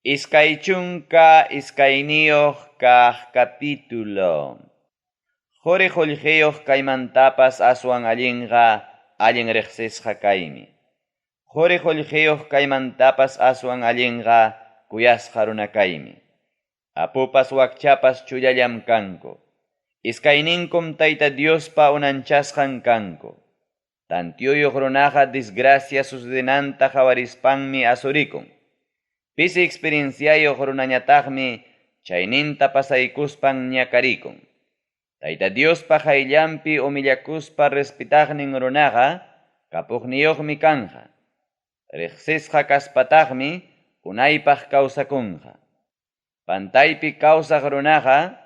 22 kaq capítulo. Quri qullqiyuq kaymantapas aswan allinqa allin riqsisqa kaymi. Quri qullqiyuq kaymantapas aswan allinqa kuyasqa runa kaymi. Apupas wakchapas chullallam kanku. Iskayninkum Tayta Diospa unanchasqan kanku. Tantiyuyuq runaqa desgracia sucedenanta qawarispanmi asurikun. Pisi experienciayuq runañataqmi chayninta pasaykuspan ñakarikun. Tayta Diospa qayllanpi humillakuspa respetaqnin runaqa kapuqniyuqmi kanqa. Riqsisqa kaspataqmi unaypaq kawsakunqa. Pantaypi kawsaq runaqa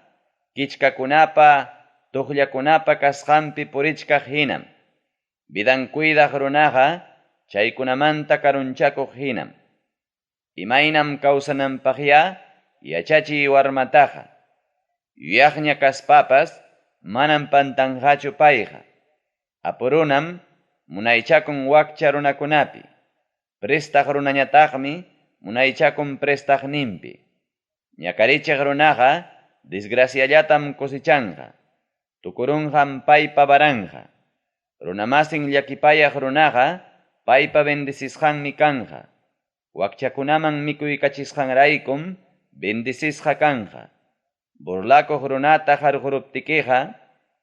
kichkakunapa tuqllakunapa kasqanpi purichkaq hinam. Vidan cuidaq runaqa chaykunamanta karunchakuq hinam. Imaynam kawsananpaqya yachachiy warmataqa. Yuyaqña kaspapas manam pantanqachu payqa. Apurunam munaychakun wakcha runakunapi. Prestaq runañataqmi munaychakun prestaqninpi. Ñakarichiq runaqa desgraciallatam cosechanqa. Tukurunqam paypa baranja. Runamasin llakipayaq runaqa paypa bendecisqanmi kanqa. Wakchakunaman mikuykachisqanraykum bendecisqa kanqa. Burlakuq runata qarquruptikiqa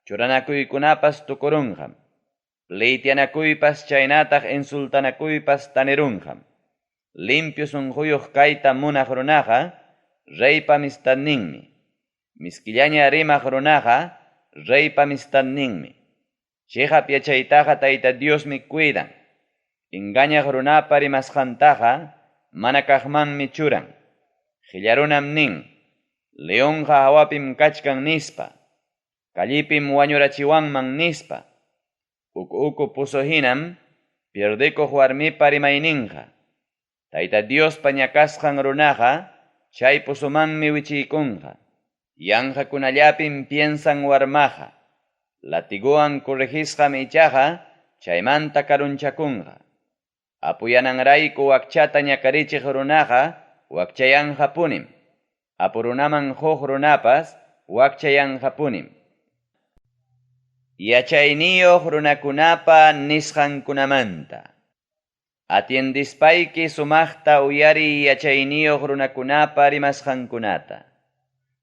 churanakuykunapas tukurunqam. Pleityanakuypas chaynataq insultanakuypas tanirunqam. Limpio sunquyuq kayta munaq runaqa reypa amistadninmi. Miskillaña rimaq runaqa reypa amistadninmi. Chiqap yachaytaqa Tayta Diosmi cuidan. Engañaq runapa rimasqantaqa mana kaqmanmi churan. Qillarunam nin, leonqa hawapim kachkan nispa. Kallipim wañurachiwanman nispa. Uku uku puso hinam pierdekuq warmipa rimayninqa. Tayta Diospa ñakasqan runaqa chay pusumanmi wichiykunqa. Yanqakunallapim piensan warmaqa. Latiguwan corregisqam ichaqa chaymanta karunchakunqa. Apuyananrayku wakchata ñakarichiq runaqa wakchayanqapunim. Apurunaman huk runapas wakchayanqapunim. Yachayniyuq runakunapa nisqankunamanta. Atiendispayki sumaqta uyariy yachayniyuq runakunapa rimasqankunata.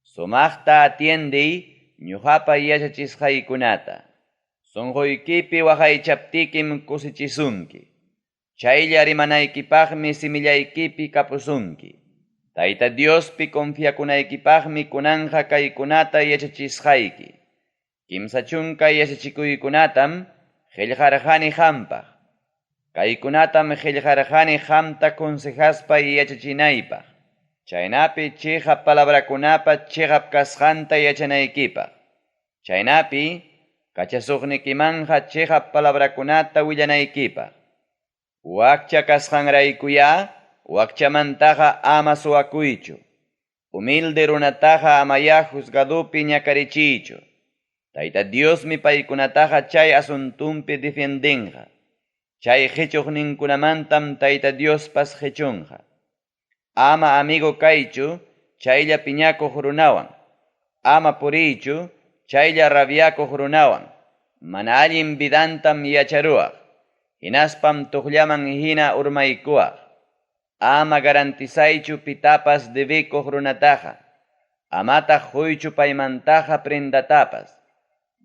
Sumaqta atiendiy ñuqapa yachachisqaykunata. Sunquykipi waqaychaptikim kusichisunki. Chaylla rimanaykipaqmi simillaykipi kapusunki. Tayta Diospi confiakunaykipaqmi kunanqa kaykunata yachachisqayki. 30 yachachikuykunatam qillqarqani qampaq. Kaykunatam qillqarqani qamta consejaspa yachachinaypaq. Chaynapi chiqap palabrakunapa chiqap kasqanta yachanaykipaq. Chaynapi kachasuqnikimanqa chiqap palabrakunata willanaykipaq. Wakcha kasqanraykuya wakchamantaqa ama suwakuychu. Humilde runataqa amaya juzgadupi ñakarichiychu. Tayta Diosmi paykunataqa chay asuntumpi defiendinqa. Chay qichuqninkunamantam Tayta Diospas qichunqa. Ama amigo kaychu chaylla piñakuq runawan. Ama puriychu chaylla rabiakuq runawan. Mana allin vidantam yacharuwaq. Hinaspam tuqllaman hina urmaykuwaq. Ama garantizaychu pitapas debikuq runataqa. Amataq quychu paymantaqa prendatapas.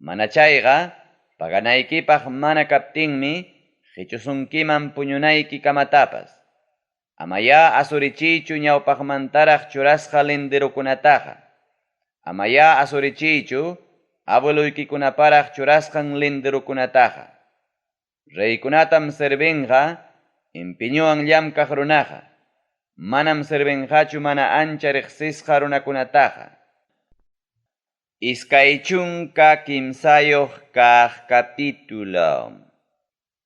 Mana chayqa paganaykipaq mana kaptinmi qichusunkiman puñunayki kamatapas. Amaya asurichiychu ñawpaqmantaraq churasqa linderukunataqa. Amaya asurichiychu abueloykikunaparaq churasqan linderukunataqa. Reykunatam servinqa empeñuwan llamkaq runaqa. Manam servinqachu mana ancha riqsisqa runakunataqa. 23 kaq capítulo.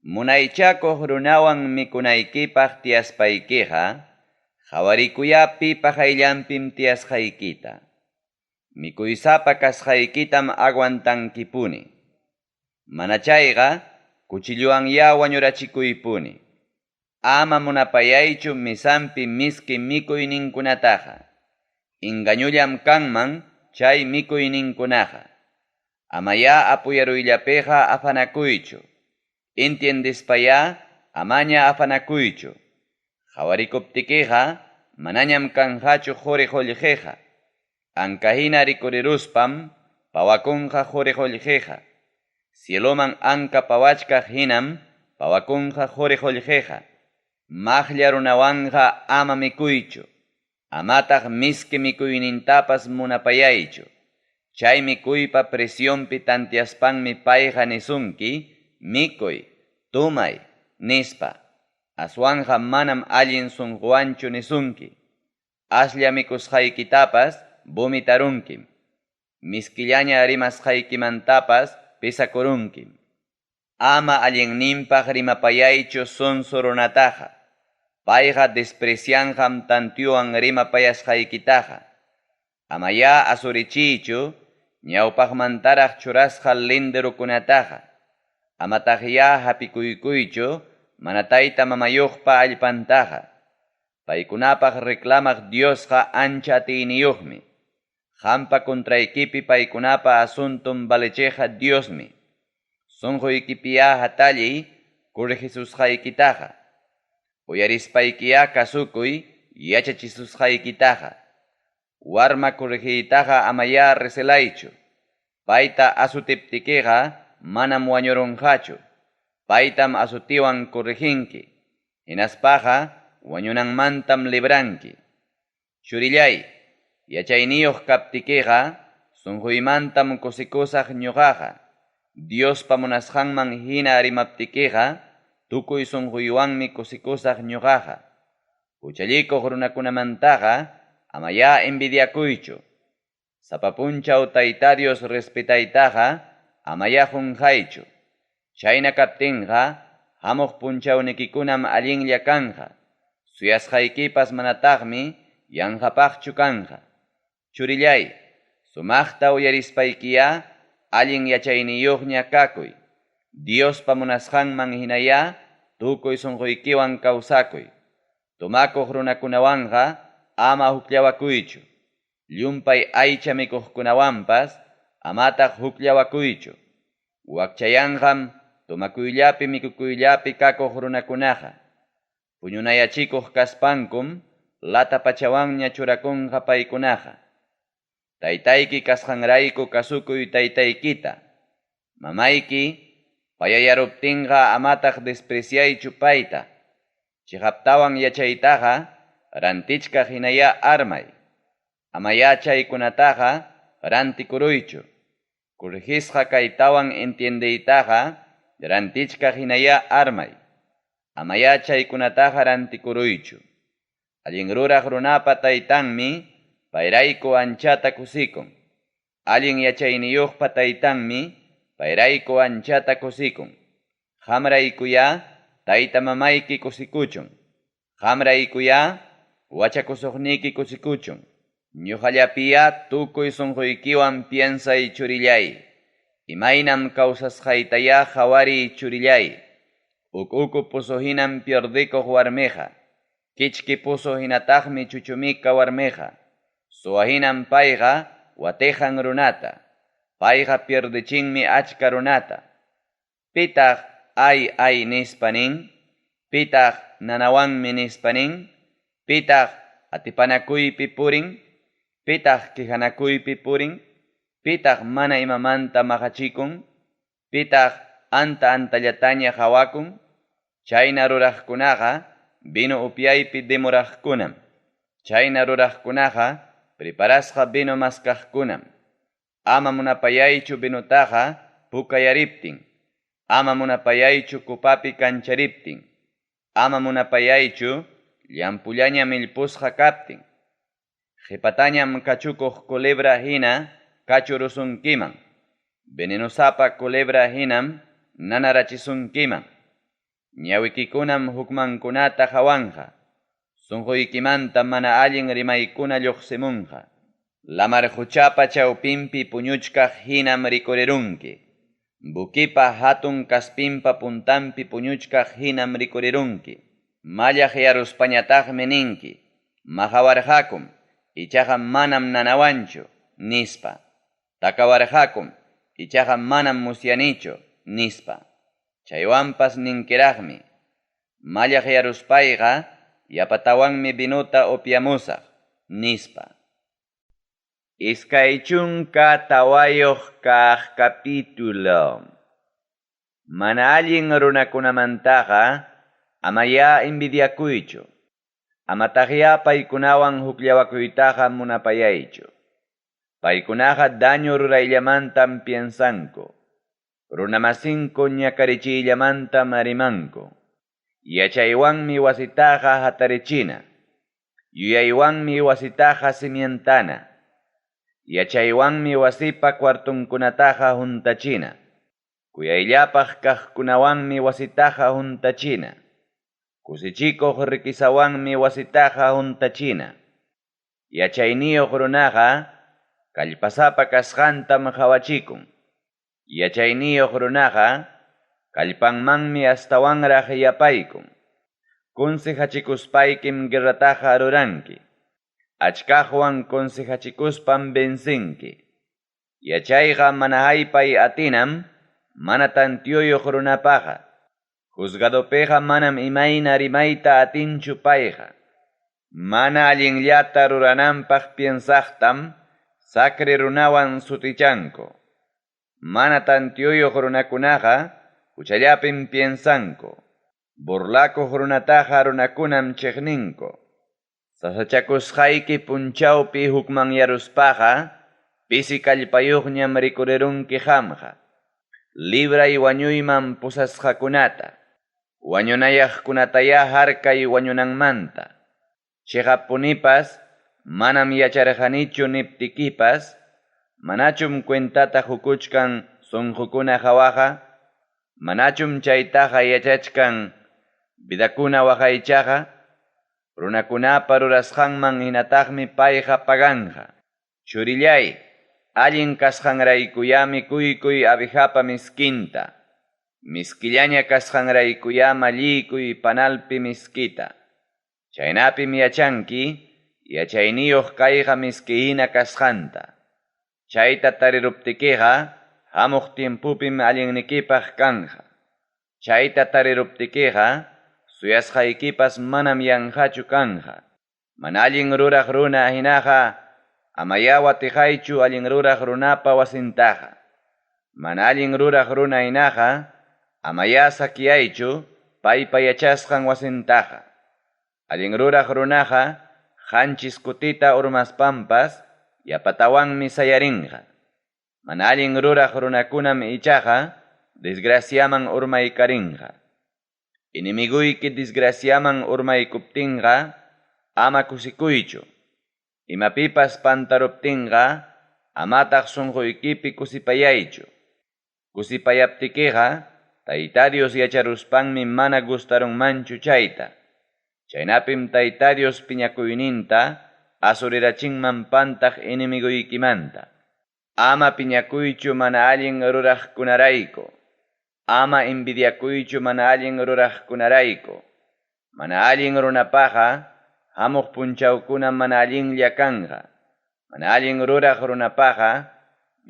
Munaychakuq runawan mikunaykipaq tiyaspaykiqa, qawarikuya pipa qayllanpim tiyasqaykita. Mikuysapa kasqaykitam aguantankipuni. Mana chayqa kuchilluwanya wañurachikuypuni. Ama munapayaychu mesanpi miski mikuyninkunataqa. Engañollam kanman chay mikuyninkunaqa. Amayá apuyaruyllapiqa afanakuychu. Entiendespayá amaña afanakuychu. Qawarikuptikiqa manañam kanqachu qori-qollqeqa. Anka hina rikuriruspam pawakunqa qori-qollqeqa. Cieloman anka pawachkaq hinam pawakunqa qori-qollqeqa. Maqlla runawanqa ama mikuychu. Amataq miski mikuynintapas munapayaychu. Chay mikuypa precionpi tanteaspanmi payqa nisunki, mikuy, tomay, nispa. Aswanqa manam allin sunquwanchu nisunki. Aslla mikusqaykitapas vomitarunkim. Miskillaña rimasqaykimantapas pesakurunkim. Ama allinninpaq rimapayaychu sonso runataqa. Payqa desprecianqam tanteowan rimapayasqaykitaqa. Amayá asurichiychu ñawpaqmantaraq churasqa linderokunataqa. Amataqyá hapikuykuychu mana tayta mamayuqpa allpantaqa. Paykunapaq reclamaq Diosqa ancha atiyniyuqmi. Qampa contraykipi paykunapa asunton valechiqqa Diosmi. Sunquykipiyá hatalliy corregisusqaykitaqa. Uyarispaykiyá kasukuy yachachisusqaykitaqa. Warma corregiytaqa amayá recelaychu. Payta azotiptikiqa manam wañurunqachu. Paytam azotiwan correginki. Hinaspaqa wañunanmantam libranki. Churillay, yachayniyuq kaptikiqa sunquymantam kusikusaq ñuqaqa. Diospa munasqanman hina rimaptikiqa tukuy sunquywanmi kusikusaq ñuqaqa. Huchallikuq runakunamantaqa amayá envidiakuychu. Sapa punchaw Tayta Dios respetaytaqa amayá qunqaychu. Chayna kaptinqa hamuq punchawnikikunam allinlla kanqa. Suyasqaykipas manataqmi yanqapaqchu kanqa. Churillay, sumaqta uyarispaykiyá allin yachayniyuqña kakuy. Diospa munasqanman hinayá tukuy sunquykiwan kawsakuy. Tomakuq runakunawanqa ama hukllawakuychu. Llumpay aycha mikuqkunawanpas amataq hukllawakuychu. Wakchayanqam tomakuyllapi mikukuyllapi kakuq runakunaqa. Puñunayachikuq kaspankum lata pachawanña churakunqa paykunaqa. Taytayki kasqanrayku kasukuy taytaykita. Mamayki payayaruptinqa amataq despreciaychu payta. Chiqaptawan yachaytaqa rantichkaq hinayá armay. Amayá chaykunataqa rantikuruychu. Corregisqa kaytawan entiendeytaqa rantichkaq hinayá armay. Amayá chaykunataqa rantikuruychu. Allin ruraq runapa taytanmi payrayku anchata kusikun. Allin yachayniyuqpa taytanmi payrayku anchata kusikun. Qamraykuyá tayta mamayki kusikuchun. Qamraykuyá wachakusuqniki kusikuchun. Ñuqallapiyá tukuy sunquykiwan piensay churillay. Imaynam kawsasqaytayá qhawariy churillay. Uk uku pozo hinam pierdikuq warmiqa. Kichki pozo hinataqmi chuchumika warmiqa. Suwa hinam payqa watiqan runata. Payqa pierdichinmi achka runata. Pitaq ay ay nispa nin? Pitaq nanawanmi nispa nin? Pitaq atipanakuypi purin? Pitaq quejanakuypi purin? Pitaq mana imamanta maqachikun? Pitaq anta antallataña qawakun? Chayna ruraqkunaqa vino upyaypi demoraqkunam. Chayna ruraqkunaqa preparasqa vino maskaqkunam. Ama munapayaychu vinotaqa pukayariptin. Ama munapayaychu copapi kanchariptin. Ama munapayaychu llampullaña millpusqa kaptin. Qipatañam kachukuq culebra hina kachurusunkiman. Venenosapa culebra hinam nanarachisunkiman. Ñawikikunam hukmankunata qawanqa. Sunquykimanta mana allin rimaykuna lluqsimunqa. Lamar quchapa chawpinpi puñuchkaq hinam rikurirunki. Buquipa hatun kaspinpa puntanpi puñuchkaq hinam rikurirunki. Mallaqyaruspañataqmi ninki, Maqawarqakum, ichaqa manam nanawanchu, nispa. Takawarqakum, ichaqa manam musyanichu, nispa. Chaywanpas ninkiraqmi, Mallaqyaruspayqa yapatawanmi vinota upyamusaq, nispa. 24 kaq capítulo. Mana allin runakunamantaqa amayá envidiakuychu, amataqyá paykunawan hukllawakuytaqa munapayaychu. Paykunaqa daño rurayllamantam piensanku, runamasinku ñakarichiyllamantam rimanku. Yachaywanmi wasitaqa hatarichina, yuyaywanmi wasitaqa cimientana. Yachaywanmi wasipa cuartonkunataqa huntachina. Kuyayllapaq kaqkunawanmi wasitaqa huntachina. Kusichikuq riquezawanmi wasitaqa huntachina. Yachayniyuq runaqa kallpasapa kasqantam qawachikun. Yachayniyuq runaqa kallpanmanmi astawanraq yapaykun. Consejachikuspaykim guerrataqa ruranki. Achkaqwan consejachikuspam vencenki. Yachayqa mana haypay atinam mana tanteoyuq runapaqa. Juzgadopiqa manam imayna rimayta atinchu payqa. Mana allinllata rurananpaq piensaqtam sacre runawan sutichanku. Mana tanteoyuq runakunaqa huchallapim piensanku. Burlakuq runataqa runakunam cheqninku. Sasachakusqayki punchawpi hukmanyaruspaqa pisi kallpayuqñam rikurirunki qamqa. Libray wañuyman pusasqakunata. Wañunayaqkunatayá harkay wañunanmanta. Cheqappunipas manam yacharqanichu niptikipas, manachum cuentata qokuchkan sonqokuna qawaqa? Manachum chaytaqa yachachkan vidakuna waqaychaqa? Runakunapa rurasqanman hinataqmi payqa paganqa. Churillay, allin kasqanraykuyá mikuykuy abejapa miskinta. Miskillaña kasqanraykuyá malliykuy panalpi miskita. Chaynapim yachanki yachayniyuq kayqa miski hina kasqanta. Chayta tariruptikiqa hamuq tiempopim allinnikipaq kanqa. Chayta tariruptikiqa suyasqaykipas manam yanqachu kanqa. Mana allin ruraq runa hinaqa amayá watiqaychu allin ruraq runapa wasintaqa. Mana allin ruraq runa hinaqa amayá saqueaychu paypa yachasqan wasintaqa. Allin ruraq runaqa qanchis kutita urmaspanpas yapatawanmi sayarinqa. Mana allin ruraq runakunam ichaqa desgraciaman urmaykarinqa. Enemigoyki desgraciaman urmaykuptinqa ama kusikuychu. Imapipas pantaruptinqa amataq sonqoykipi kusipayaychu. Kusipayaptikiqa Tayta Dios yacharuspanmi mana gustarunmanchu chayta. Chaynapim Tayta Dios piñakuyninta asurirachinman pantaq enemigoykimanta. Ama piñakuychu mana allin ruraqkunarayku. Ama envidiakuychu mana allin ruraqkunarayku. Mana allin runapaqa hamuq punchawkunam mana allinlla kanqa. Mana allin ruraq runapaqa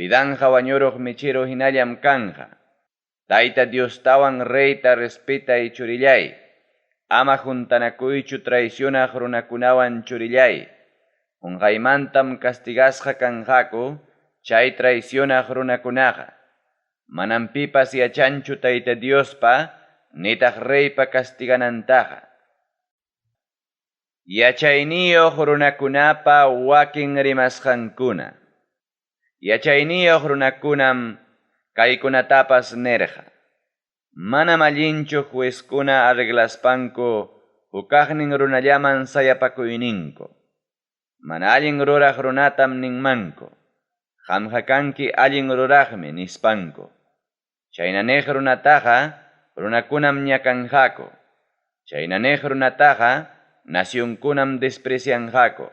vidanqa wañuruq mechero hinallam kanqa. Tayta Diostawan reyta respetay churillay. Ama juntanakuychu traicionaq runakunawan churillay. Qonqaymantam castigasqa kanqaku chay traicionaq runakunaqa. Manam pipas yachanchu Tayta Diospa nitaq reypa castiganantaqa. Yachayniyuq runakunapa wakin rimasqankuna. Yachayniyuq runakunam kaykunatapas nirqa. Manam allinchu juezkuna arreglaspanku hukaqnin runallaman sayapakuyninku. Mana allin ruraq runatam ninmanku. Qamqa kanki allin ruraqmi nispanku. Chayna niq runataqa runakunam ñakanqaku. Chayna niq runataqa nacionkunam desprecianqaku.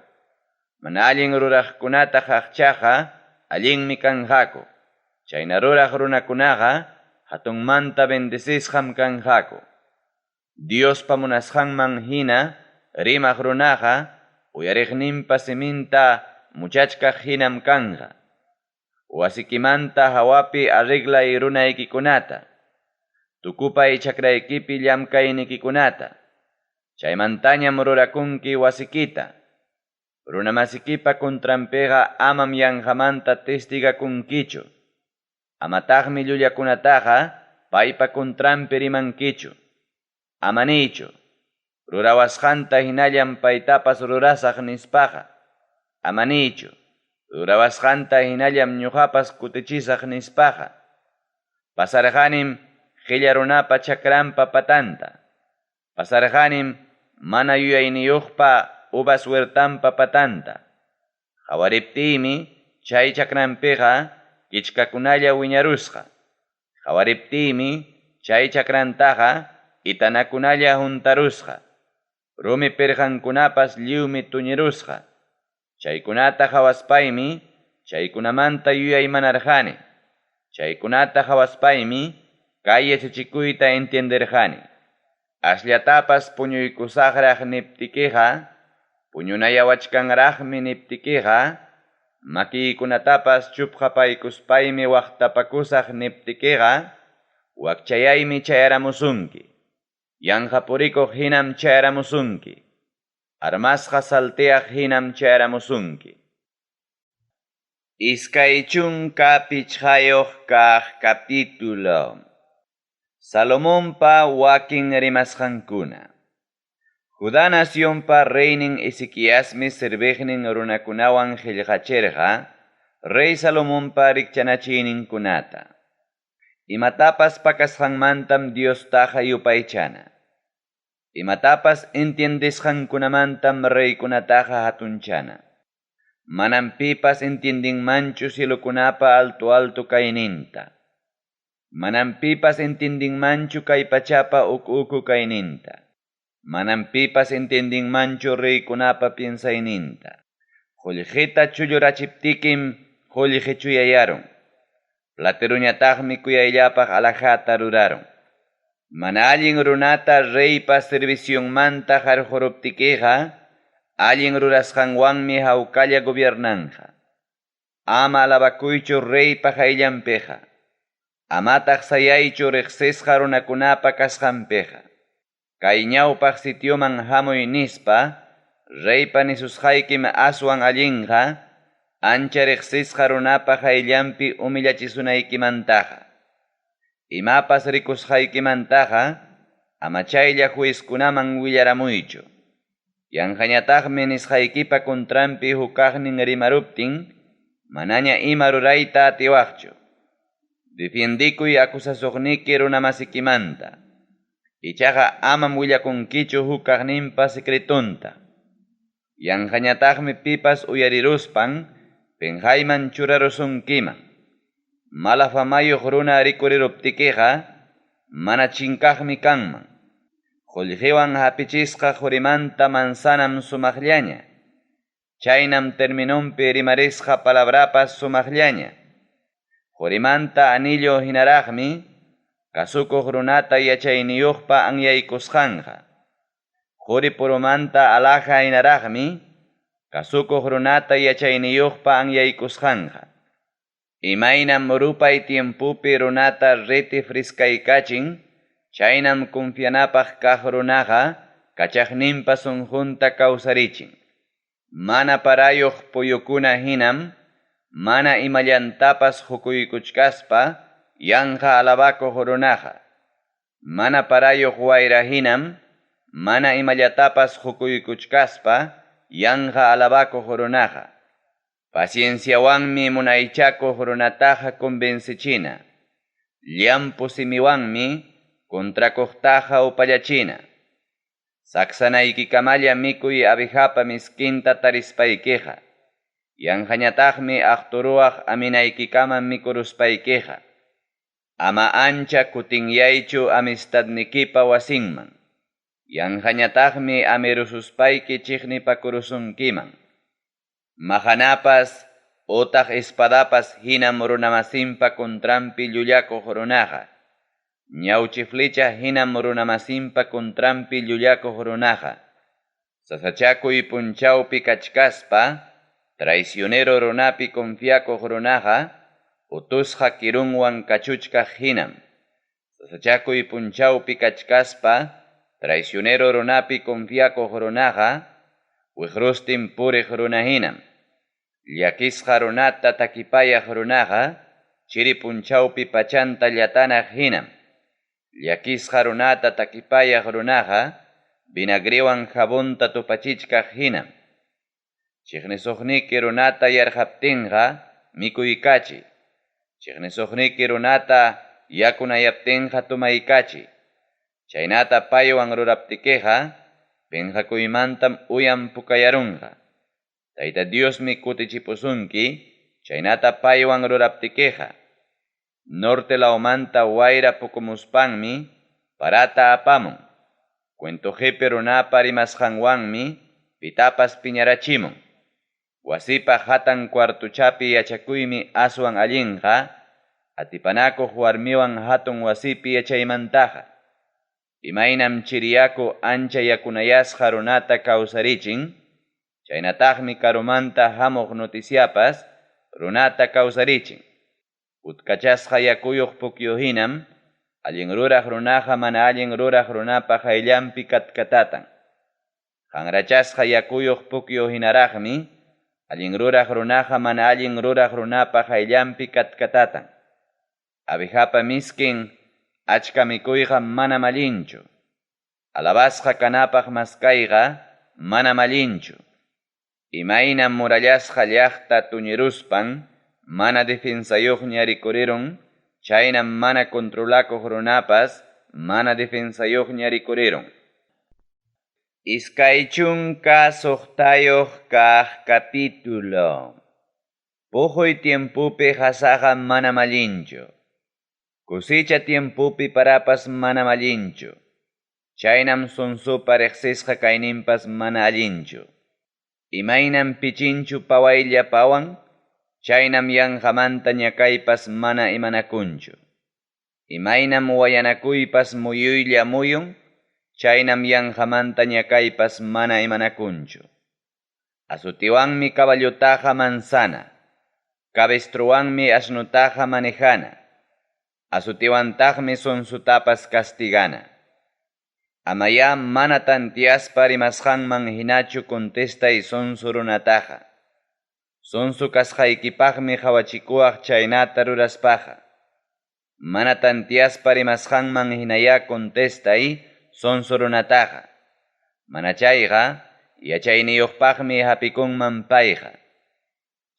Mana allin ruraqkunata qaqchaqa allinmi kanqaku. Chayna ruraq runakunaqa hatunmanta bendecisqam kanqaku. Diospa munasqanman hina rimaq runaqa uyariqninpa siminta muchachkaq hinam kanqa. Wasikimanta hawapi arreglay runaykikunata. Tukupay chakraykipi llamkaynikikunata. Chaymantañam rurakunki wasikita. Runamasikipa contranpiqa amam yanqamanta testigakunkichu. Amataqmi llullakunataqa paypa contranpi rimankichu. Ama niychu. Rurawasqanta hinallam paytapas rurasaq nispaqa. Ama niychu. Rurawasqanta hinallam ñuqapas kutichisaq nispaqa. Pasarqanim qilla runapa chakranpa patanta. Pasarqanim mana yuyayniyuqpa uvas huertanpa patanta. Qawariptiymi chay chakranpiqa kichkakunalla wiñarusqa. Qawariptiymi chay chakrantaqa itanakunalla huntarusqa. Rumi pirqankunapas lliwmi tuñirusqa. Chaykunata qawaspaymi chaykunamanta yuyaymanarqani. Chaykunata qawaspaymi kay yachachikuyta entienderqani. Asllatapas puñuykusaqraq niptikiqa, puñunayawachkanraqmi niptikiqa, makiykunatapas chupqapaykuspaymi waqtapakusaq niptikiqa, wakchayaymi chayaramusunki. Yanqa purikuq hinam chayaramusunki. Armasqa salteaq hinam chayaramusunki. 25 kaq capítulo. Salomonpa wakin rimasqankuna. Judá nacionpa reynin Ezequiasmi serviqnin runakunawan qillqachirqa rey Salomonpa rikchanachiyninkunata. Imatapas pakasqanmantam Diostaqa yupaychana. Imatapas entiendesqankunamantam reykunataqa hatunchana. Manam pipas entiendinmanchu cielokunapa alto alto kayninta. Manam pipas entiendinmanchu kay pachapa uku uku kayninta. Manam pipas entiendinmanchu reykunapa piensayninta. Qullqita chullurachiptikim qullqi chuyayarun. Plateruñataqmi kuyayllapaq alhajata rurarun. Mana allin runata reypa servicionmanta qarquruptikiqa, allin rurasqanwanmi hawkalla gobiernanqa. Ama alabakuychu reypa qayllanpiqa. Amataq sayaychu riqsisqa runakunapa kasqanpiqa. Kay ñawpaq sitioman hamuy nispa, reypa nisusqaykim aswan allinqa, ancha riqsisqa runapa qayllanpi humillachisunaykimantaqa. Imapas rikusqaykimantaqa, ama chaylla juezkunaman willaramuychu. Yanqañataqmi nisqaykipa contranpi hukaqnin rimaruptin, manaña ima rurayta atiwaqchu. Defiendikuy acusasuqniki runamasikimanta. Ichaqa amam willakunkichu hukaqninpa secretonta. Yanqañataqmi pipas uyariruspan, penqayman churarusunkiman. Mala famayuq runa rikuriruptikiqa, mana chinkaqmi kanman. Qullqiwan hapichisqa qurimanta manzanam sumaqllaña. Chaynam terminonpi rimarisqa palabrapas sumaqllaña. Qurimanta anillo hinaraqmi, kasukuq runata yachayniyuqpa anyaykusqanqa. Quri purumanta alhaja hinaraqmi, kasukuq runata yachayniyuqpa anyaykusqanqa. Imaynam rupay tiempopi runata riti friskaykachin, chaynam confianapaq kaq runaqa kachaqninpa sunqunta kawsarichin. Mana parayuq puyukuna hinam, mana imallantapas hukuykuchkaspa, yanqa alabakuq runaqa. Mana parayuq wayra hinam, mana imallatapas hukuykuchkaspa, yanqa alabakuq runaqa. Pacienciawanmi munaychakuq runataqa convencichina. Llampu simiwanmi contrakuqtaqa upallachina. Saksanaykikamalla mikuy abejapa miskinta tarispaykiqa. Yanqañataqmi aqturuwaq aminaykikama mikuruspaykiqa. Ama ancha kutinyaychu amistadnikipa wasinman. Yanqañataqmi amirususpayki chiqnipakurusunkiman. Maqanapas utaq espadapas hinam runamasinpa contranpi llullakuq runaqa. Ñawchi flecha hinam runamasinpa contranpi llullakuq runaqa. Sasachakuy punchawpi kachkaspa, traicionero runapi confiakuq runaqa, utusqa kirunwan kachuchkaq hinam. Sasachakuy punchawpi kachkaspa, traicionero runapi confiakuq runaqa, wiqrustin puriq runa hinam. Llakisqa runata takipayaq runaqa, chiri punchawpi pachanta llatanaq hinam. Llakisqa runata takipayaq runaqa, vinagrewan jabonta tupachichkaq hinam. Chiqnisuqniki runata yarqaptinqa, mikuykachiy. Chiqnisuqniki runata yakunayaptinqa tomaykachiy. Chaynata paywan ruraptikiqa, pinqakuymantam uyan pukayarunqa. Tayta Diosmi kutichipusunki, chaynata paywan ruraptikiqa. Norte lawmanta wayra pukumuspanmi parata apamun. Cuento qipi runapa rimasqanwanmi pitapas piñarachimun. Wasipa hatan cuartochapi yachakuymi aswan allinqa, atipanakuq warmiwan hatun wasipi yachaymantaqa. Imaynam chiri yaku ancha yakunayasqa runata kawsarichin, chaynataqmi karumanta hamuq noticiapas runata kawsarichin. Utkachasqa yakuyuq pukyu hinam, allin ruraq runaqa mana allin ruraq runapa qayllanpi katkatatan. Qanrachasqa yakuyuq pukyu hinaraqmi, allin ruraq runaqa mana allin ruraq runapa qayllanpi katkatatan. Abejapa miskin achka mikuyqa manam allinchu. Alabasqa kanapaq maskayqa manam allinchu. Imaynam murallasqa llaqta tuñiruspan mana defensayuqña rikurirun, chaynam mana controlakuq runapas mana defensayuqña rikurirun. 26 kaq capítulo. Puquy tiempopi qasaqa manam allinchu. Cosecha tiempopi parapas manam allinchu. Chaynam sonsopa riqsisqa kayninpas mana allinchu. Imaynam pichinchu pawaylla pawan, chaynam yanqamanta ñakaypas mana imanakunchu. Imaynam wayanakuypas muyuylla muyun, chaynam yanqamanta ñakaypas mana imanakunchu. Azutiwanmi caballotaqa manzana, cabestrowanmi asnutaqa manejana, azutiwantaqmi sonsutapas castigana. Amayá mana tantiaspa rimasqanman hinachu contestay sonso runataqa. Sonso kasqaykipaqmi qawachikuwaq chaynata ruraspaqa. Mana tantiaspa rimasqanman hinayá contestay sonso runataqa. Mana chayqa yachayniyuqpaqmi hapikunman payqa.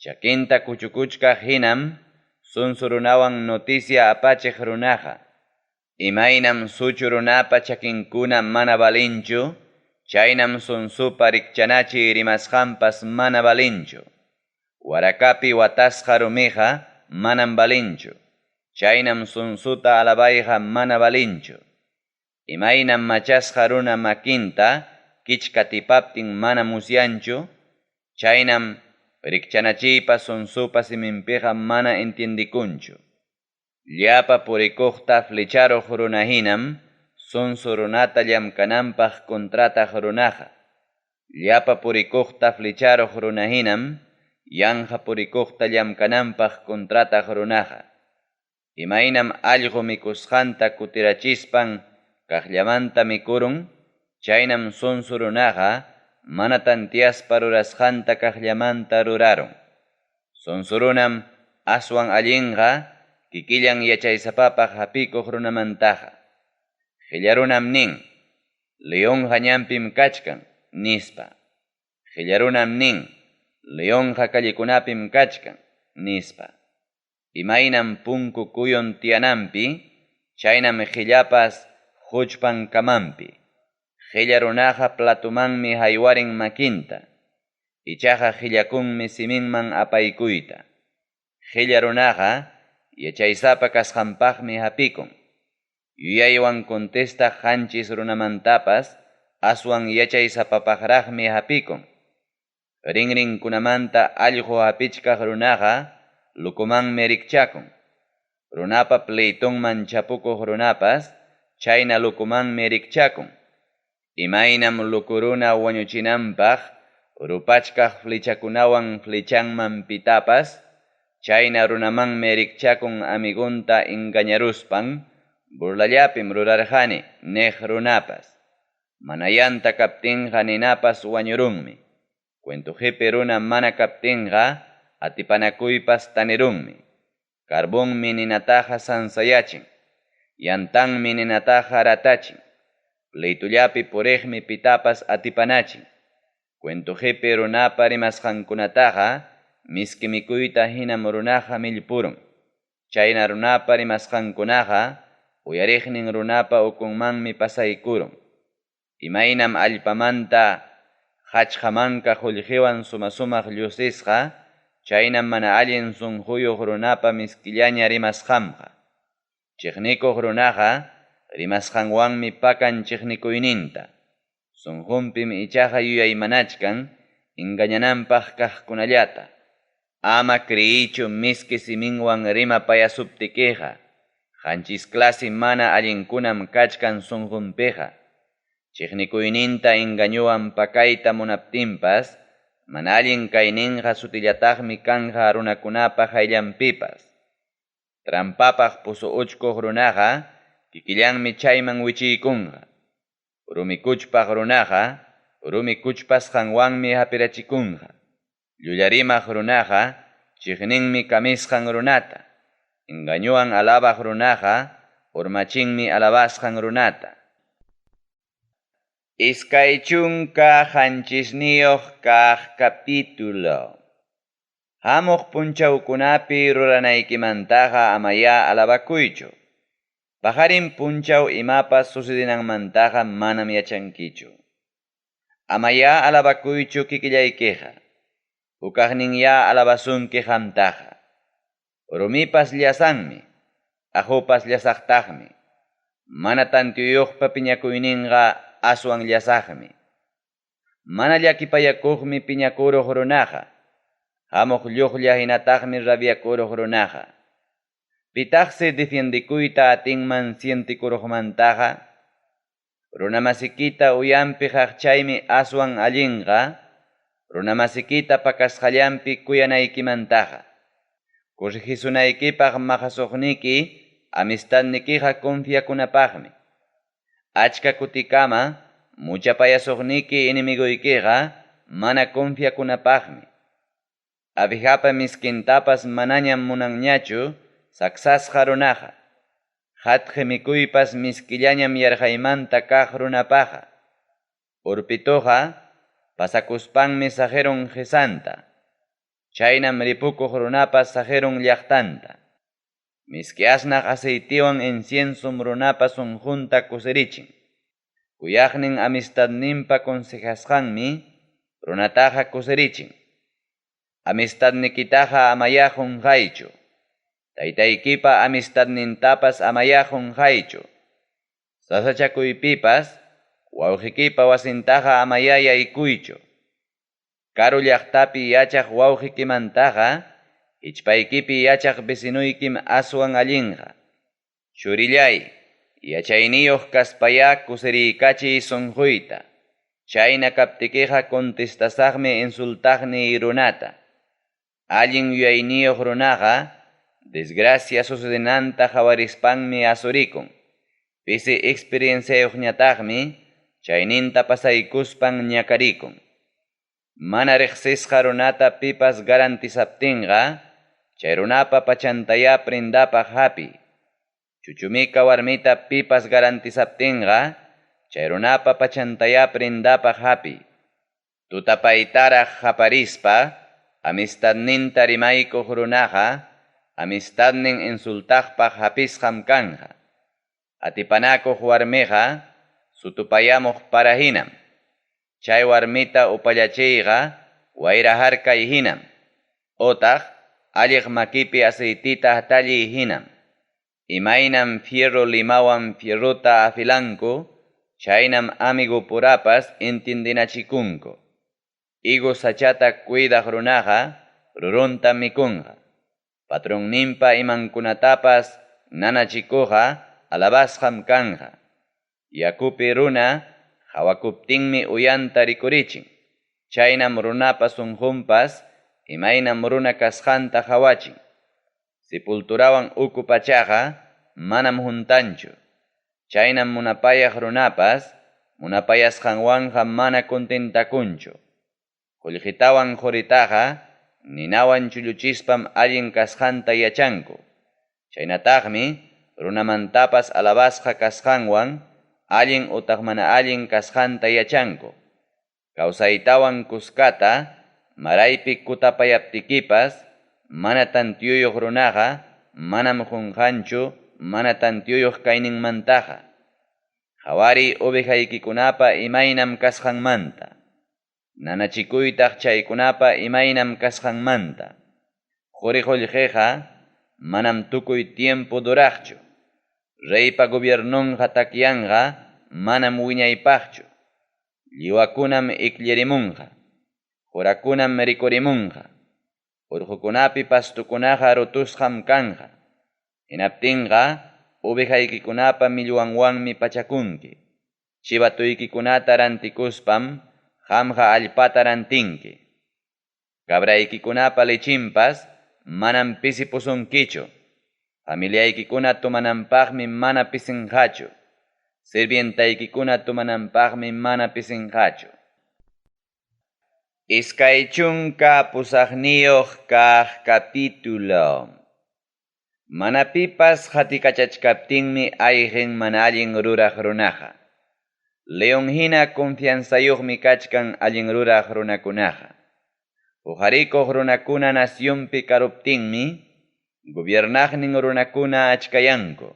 Chakinta kuchukuchkaq hinam sonso runawan noticia apachiq runaqa. Imaynam suchu runapa chakinkuna mana valinchu, chaynam sonsopa rikchanachiy rimasqanpas mana valinchu. Warakapi watasqa rumiqa manam valinchu, chaynam sonsota alabayqa mana valinchu. Imaynam machasqa runa makinta kichka tipaptin mana musyanchu, chaynam rikchanachiypa sonsopa siminpiqa mana entiendikunchu. Llapa purikuqta flecharuq runa hinam, sonso runata llamkananpaq contrataq runaqa. Llapa purikuqta flecharuq runa hinam, yanqa purikuqta llamkananpaq contrataq runaqa. Imaynam allqu mikusqanta kutirachispan kaqllamanta mikurun, chaynam sonso runaqa mana tantiaspa rurasqanta kaqllamanta rurarun. Sonso runam aswan allinqa kikillan yachaysapapaq hapikuq runamantaqa. Qilla runam nin, leonqa ñanpim kachkan, nispa. Qilla runam nin, leonqa callekunapim kachkan, nispa. Imaynam punku kuyun tiyananpi, chaynam qillapas quchpan kamanpi. Qilla runaqa platomanmi haywarin makinta, ichaqa qillakunmi siminman apaykuyta. Qilla runaqa yachaysapa kasqanpaqmi hapikun. Yuyaywan contestaq qanchis runamantapas aswan yachaysapapaqraqmi hapikun. Rinrinkunamanta allqu hapichkaq runaqa lukumanmi rikchakun. Runapa pleitonman chapukuq runapas chayna locomanmi rikchakun. Imaynam loco runa wañuchinanpaq rupachkaq flechakunawan flechanman pitapas, chayna runamanmi rikchakun amigonta engañaruspan, burlallapim rurarqani niq runapas. Mana yanta kaptinqa ninapas wañurunmi. Cuento qipi runa mana kaptinqa atipanakuypas tanirunmi. Carbonmi ninataqa sansayachin. Yantanmi ninataqa ratachin. Pleitullapi puriqmi pitapas atipanachin. Cuento qipi runapa rimasqankunataqa miski mikuyta hinam runaqa millpurun. Chayna runapa rimasqankunaqa uyariqnin runapa ukunmanmi pasaykurun. Imaynam allpamanta qachqa manka qullqiwan suma-sumaq llusisqa, chaynam mana allin sunquyuq runapa miskillaña rimasqanqa. Chiqnikuq runaqa rimasqanwanmi pakan chiqnikuyninta. Sunqunpim ichaqa yuyaymanachkan engañananpaq kaqkunallata. Ama creyichu miski siminwan rimapayasuptikiqa, qanchis clase mana allinkunam kachkan sunqunpiqa. Chiqnikuyninta engañowan pakayta munaptinpas, mana allin kayninqa sutillataqmi kanqa runakunapa qayllanpipas. Trampapaq pozo uchkuq runaqa kikillanmi chayman wichiykunqa. Rumi kuchpaq runaqa rumi kuchpasqanwanmi hapirachikunqa. Llullarimaq runaqa chiqninmi kamisqan runata. Engañowan alabaq runaqa urmachinmi alabasqan runata. 27 kaq capítulo. Hamuq punchawkunapi ruranaykimantaqa amayá alabakuychu. Paqarin punchaw imapas sucedinanmantaqa manam yachankichu. Amayá alabakuychu kikillaykiqa. Hukaqninyá alabasunki qamtaqa. Rumipas llasanmi, aqupas llasaqtaqmi. Mana tantiyuqpa piñakuyninqa aswan llasaqmi. Mana llakipayakuqmi piñakuruq runaqa. Hamuq lluqlla hinataqmi rabiakuruq runaqa. Pitaqsi defiendikuyta atinman sientikuruqmantaqa. Runamasikita uyampi qaqchaymi aswan allinqa, runamasikita pakasqallanpi kuyanaykimantaqa. Corregisunaykipaq maqasuqniki amistadnikiqa confiakunapaqmi. Achka kutikama muchapayasuqniki enemiguykiqa mana confiakunapaqmi. Abejapa miskintapas manañam munanñachu saksasqa runaqa. Hatqi mikuypas miskillañam yarqaymanta kaq runapaqa. Urpituqa pasakuspanmi saqirun qisanta. Chaynam ripukuq runapas saqirun llaqtanta. Miski asnaq aceitiwan inciensum runapa sunqunta kusirichin. Kuyaqnin amistadninpa consejasqanmi runataqa kusirichin. Amistadnikitaqa amayá qunqaychu. Taytaykipa amistadnintapas amayá qunqaychu. Sasachakuypipas wawqikipa wasintaqa amayá yaykuychu. Karu llaqtapi yachaq wawqikimantaqa hichpaykipi yachaq vecinuykim aswan allinqa. Churillay, yachayniyuq kaspayá kusiriykachiy sunquyta. Chayna kaptikiqa contestasaqmi insultaqniy runata. Allin yuyayniyuq runaqa desgracia sucedenanta qawarispanmi asurikun. Pisi experienciayuqñataqmi chayninta pasaykuspan ñakarikun. Mana riqsisqa runata pipas garantizaptinqa, chay runapa pachantayá prendapaq hapiy. Chuchumika warmita pipas garantizaptinqa, chay runapa pachantayá prendapaq hapiy. Tutapaytaraq qaparispa, amistadninta rimaykuq runaqa, amistadnin insultaqpaq hapisqam kanqa. Atipanakuq warmiqa, sutupayamuq para hinam. Chay warmita upallachiyqa, wayra harkay hinam. Otaq, alliq makipi aceitita hatalliy hinam. Imaynam fierro limawan fierrota afilanku, chaynam amigo purapas entiendinachikunku. Higo sachata cuidaq runaqa, rurunta mikunqa. Patronninpa imankunatapas nanachikuqqa alabasqam kanqa. Yakupi runa qawakuptinmi uyanta rikurichin. Chaynam runapa sunqunpas imaynam runa kasqanta qawachin. Sepulturawan uku pachaqa manam huntanchu. Chaynam munapayaq runapas munapayasqanwanqa mana contentakunchu. Qullqitawan quritaqa ninawan chulluchispam allin kasqanta yachanku. Chaynataqmi runamantapas alabasqa kasqanwan allin utaq mana allin kasqanta yachanku. Kawsaytawan kuskata maraypi kutapayaptikipas mana tantiyuyuq runaqa manam qunqanchu mana tantiyuyuq kayninmantaqa. Qhawariy ovejaykikunapa imaynam kasqanmanta. Nanachikuytaq chaykunapa imaynam kasqanmanta. Quri qullqiqa manam tukuy tiempo duraqchu. Reypa gobiernonqa takyanqa manam wiñaypaqchu. Lliwakunam ikllirimunqa. Qurakunam rikurimunqa. Urqukunapi pastukunaqa rutusqam kanqa. Hinaptinqa ovejaykikunapa millwanwanmi pachakunki. Chivatuykikunata rantikuspam qamqa allpata rantinki. Cabraykikunapa lechinpas manam pisipusunkichu. Familiaykikuna tomananpaqmi mana pisinqachu. Sirvientaykikuna tomananpaqmi mana pisinqachu. 28 kaq capítulo. Mana pipas qatikachachkaptinmi ayqin mana allin ruraq runaqa. León hina confianzayuqmi kachkan allin ruraq runakunaqa. Huqarikuq runakuna nacionpi karuptinmi, gobiernaqnin runakuna achkayanku.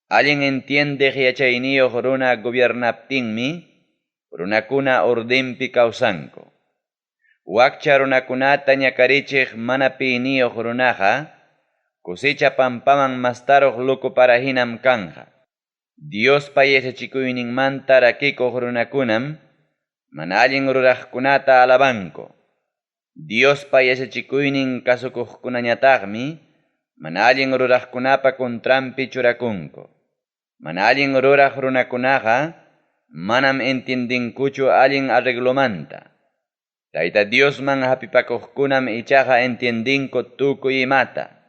Allin entiendeq yachayniyuq runa gobiernaptinmi, runakuna ordenpi kawsanku. Wakcha runakunata ñakarichiq mana piyniyuq runaqa, cosecha pampaman mastaruq loco parahinam kanja. Diospa yachachikuyninmanta rakikuq runakunam, mana allin ruraqkunata alabanku. Diospa yachachikuynin kasukuqkunañataqmi, mana allin ruraqkunapa contranpi churakunku. Mana allin ruraq runakunaqa, manam entiendinkuchu allin arreglomanta. Tayta Diosman hapipakuqkunam ichaqa entiendinku tukuy imata.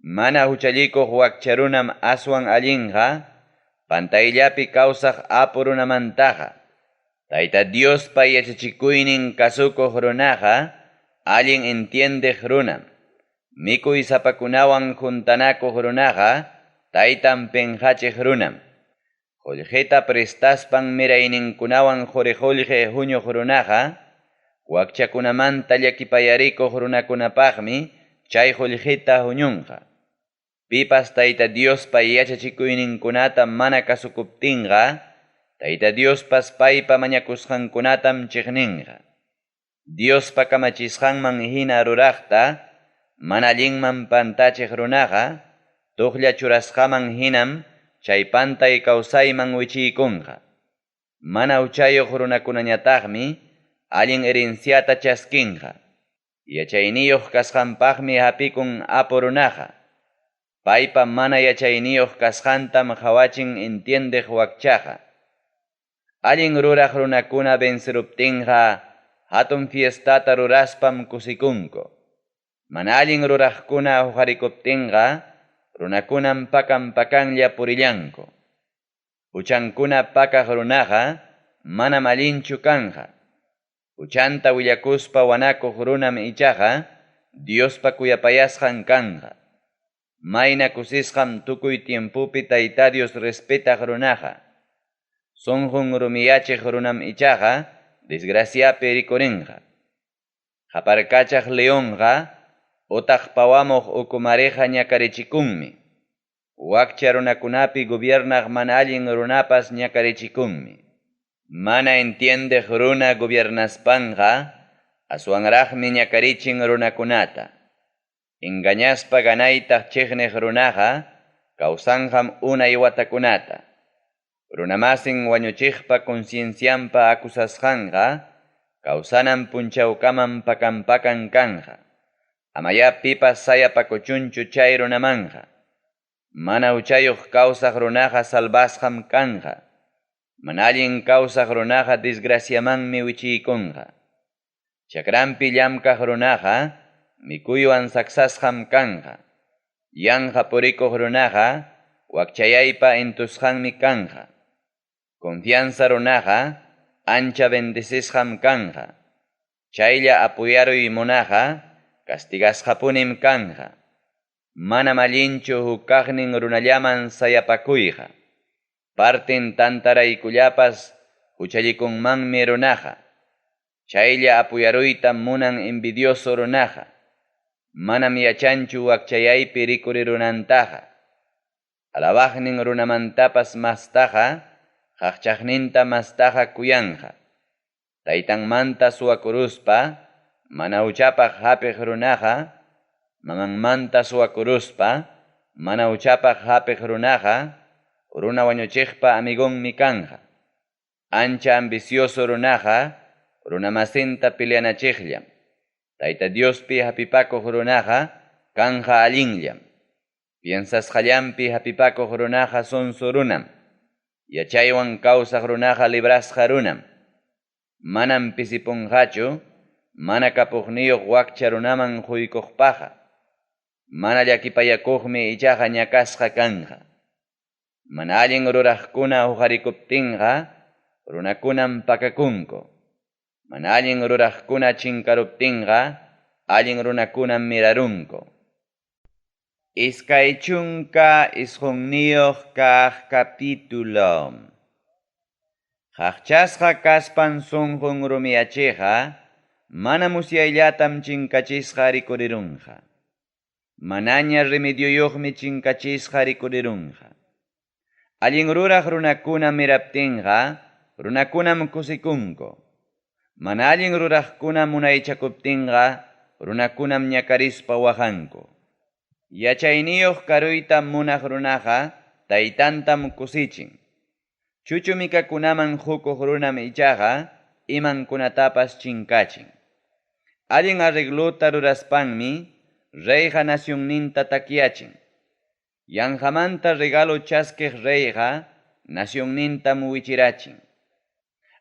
Mana huchallikuq wakcha runam aswan allinqa, pantayllapi kawsaq apu runamantaqa. Tayta Diospa yachachikuynin kasukuq runaqa, allin entiendeq runam. Mikuy sapakunawan juntanakuq runaqa, taytan penqachiq runam. Qullqita prestaspan mirayninkunawan quri qullqi huñuq runaqa, wakchakunamanta llakipayarikuq runakunapaqmi chay qullqita huñunqa. Pipas Tayta Diospa yachachikuyninkunata mana kasukuptinqa, Tayta Diospas paypa mañakusqankunatam chiqninqa. Diospa kamachisqanman hina ruraqta, mana allinman pantachiq runaqa, tuqlla churasqaman hinam chay pantay kawsayman wichiykunqa. Mana huchayuq runakunañataqmi allin herenciata chaskinqa. Yachayniyuq kasqanpaqmi hapikun apu runaqa. Paypa mana yachayniyuq kasqantam qhawachin entiendeq wakchaqa. Allin ruraq runakuna venceruptinqa, hatun fiestata ruraspam kusikunku. Mana allin ruraqkuna huqarikuptinqa, runakunam pakan pakanlla purillanku. Huchankuna pakaq runaqa, manam allinchu kanja. Huchanta willakuspa wanakuq runam ichaqa, Diospa kuyapayasqan kanja. Mayna kusisqam tukuy tiempopi Tayta Dios respetaq runaqa. Sunqun rumiyachiq runam ichaqa, desgraciapi rikurinqa. Qaparkachaq leonqa, utaq pawamuq ukumareqa ñakarichikunmi. Wakcha runakunapi gobiernaq mana allin runapas ñakarichikunmi. Mana entiendeq runa gobiernaspanqa, aswanraqmi ñakarichin runakunata. Engañaspa ganaytaq chiqniq runaqa, kawsanqam unay watakunata. Runamasin wañuchiqpa conciencianpa acusasqanqa, kawsanan punchawkaman pakan pakan kanja. Amaya pipas sayapakuchunchu chay runamanqa. Mana huchayuq kawsaq runaqa salvasqam kanqa. Mana allin kawsaq runaqa desgraciamanmi wichiykunqa. Chakranpi llamkaq runaqa mikuywan saksasqam kanqa. Yanqa purikuq runaqa wakchayaypa entusqanmi kanqa. Confianza runaqa ancha bendecisqam kanqa. Chaylla apuyaruy munaqa castigasqapunim kanqa. Manam allinchu huk kaqnin runallaman sayapakuyqa. Parten tantaraykullapas huchallikunmanmi runaqa. Chaylla apuyaruyta munan envidioso runaqa. Manam yachanchu wakchayaypi rikurirunantaqa. Alabaqnin runamantapas mastaqa, qaqchaqninta mastaqa kuyanqa. Taytanmanta suwakuruspa, mana huchapaq hapiq runaqa, mamanmanta suwakuruspa, mana huchapaq hapiq runaqa, runa wañuchiqpa amigonmi kanqa. Ancha ambicioso runaqa, runamasinta peleanachiqllam. Tayta Diospi hapipakuq runaqa, kanja allinllam. Piensasqallanpi hapipakuq runaqa sonso runam. Yachaywan kawsaq runaqa librasqa runam. Manam pisipunqachu, mana kapuqniyuq wakcha runaman quykuqpaqa. Mana llakipayakuqmi ichaqa ñakasqa kanqa. Mana allin ruraqkuna huqarikuptinqa, runakunam pakakunku. Mana allin ruraqkuna chinkaruptinqa, allin runakunam mirarunku. 29 kaq capítulo. Qaqchasqa kaspan sunqun rumiyachiqa, mana musyayllatam chinkachisqa rikurirunqa. Manaña remedioyuqmi chinkachisqa rikurirunqa. Allin ruraq runakuna miraptinqa, runakunam kusikunku. Mana allin ruraqkuna munaychakuptinqa, runakunam ñakarispa waqanku. Yachayniyuq karuyta munaq runaqa, taytantam kusichin. Chuchumikakunaman hukuq runam ichaqa, imankunatapas chinkachin. Allin arreglota ruraspanmi, reyqa nacionninta takyachin. Yanqamanta regalo chaskiq reyqa, nacionnintam wichirachin.